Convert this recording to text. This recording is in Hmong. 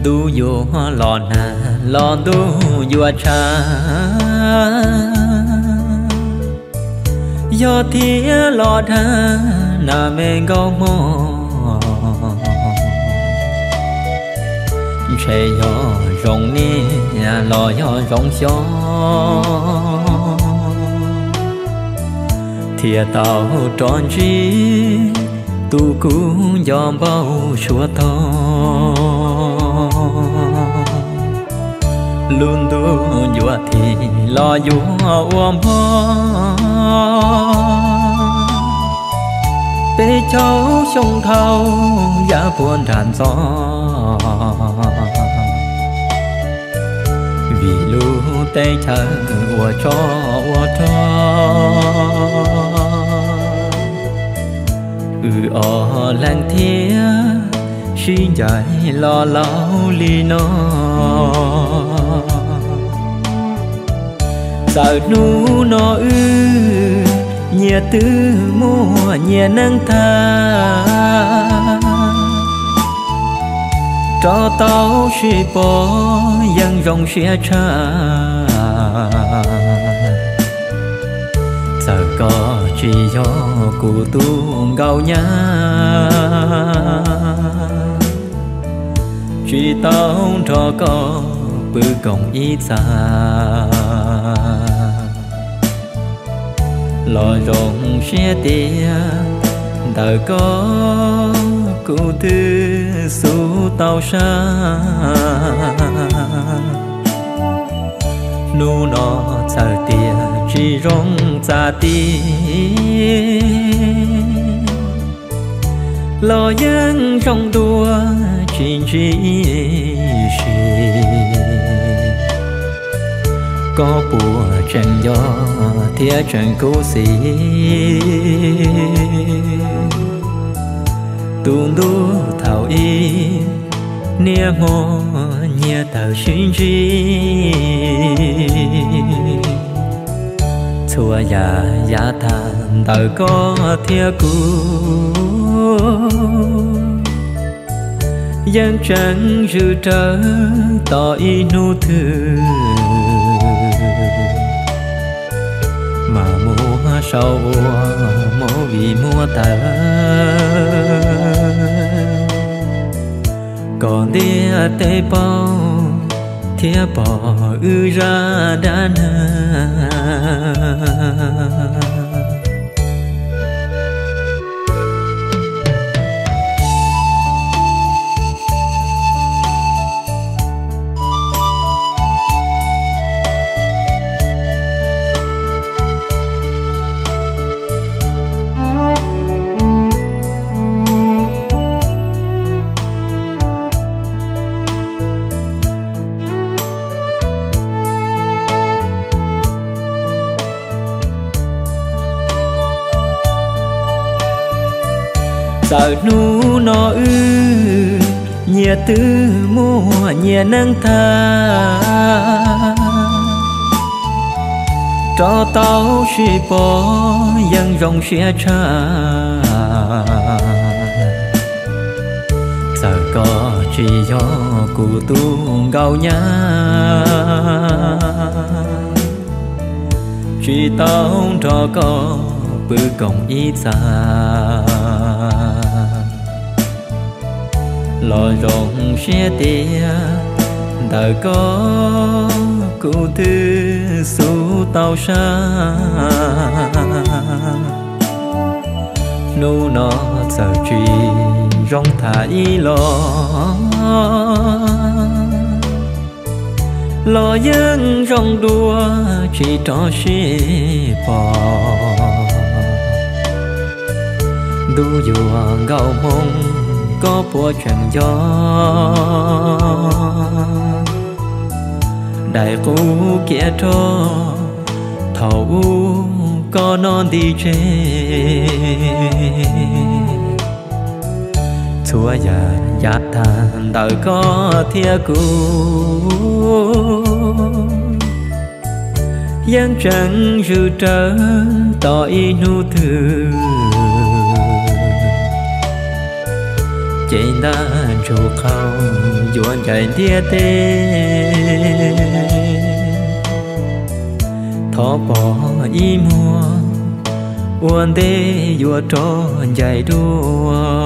Ntuj yuav los nag los ntuj yuav tshav, yog thiab los dag nas me nkauj hmoob. Ntshe yog zoo niaj los yog zoo xyoo, thiaj tau rov ntsib tus kuv nco npaum suav tog. Lub ntuj yuav thim los yuav ua npog, peb caug xyoo dhau yav puag nram ntxov, vim lub teb chaws ua tsov ua rog, wb ob leeg thiaj sib ncaim los laus li no. Txawm hnub no wb nyias twb muaj nyias neej tag, rov tau sib pom yeej zoo siab tshaj. Txawm koj tsis yog kuv tus nkauj nyab, tsis tau nrog koj pw koom ib txaj, los zoo siab tias ntawm koj kuv twb xub tau sab. Hnub no txawm tias tsis zoo txaj ti, los yeej zoo dua tsis ntsib si. Koj puas tseem nco thiab tseem khuv xim tus ntuj thaum ub niaj hmo nyias tawm sib ntsib? Txhua yam yav tag ntawm koj thiab kuv yeej tseem zwm rawv tos ib hnub twg mam muab sau ua movie muab tawm kom ntiaj teb paub thiab pom wb zaj dab neeg. Txawm hnub no wb nyias twb muaj nyias neej tag, rov tau sib pom yeej zoo siab tshaj. Txawm koj tsis yog kuv tus nkauj nyab, tsis tau nrog koj pw koom ib txaj, los zoo siab tias ntawm koj kuv twb xub tau sab. Hnub no txawm tsis Zoo tham ib los, los yeej zoo dua tsis rov sib pom. Ntuj yuav nkaus hmoo, koj puas tseem nco daim qub kiav rog thaum ub koj noj nti tseg? Txhua yam yav tag ntawm koj thiab kuv yeej tseem zwm raws tos ib hnub twg. Ces ntaj ntsug qhau yuav ncaim ntiaj teb, thov pom ib muag ua ntej yuav rov ncaim dua.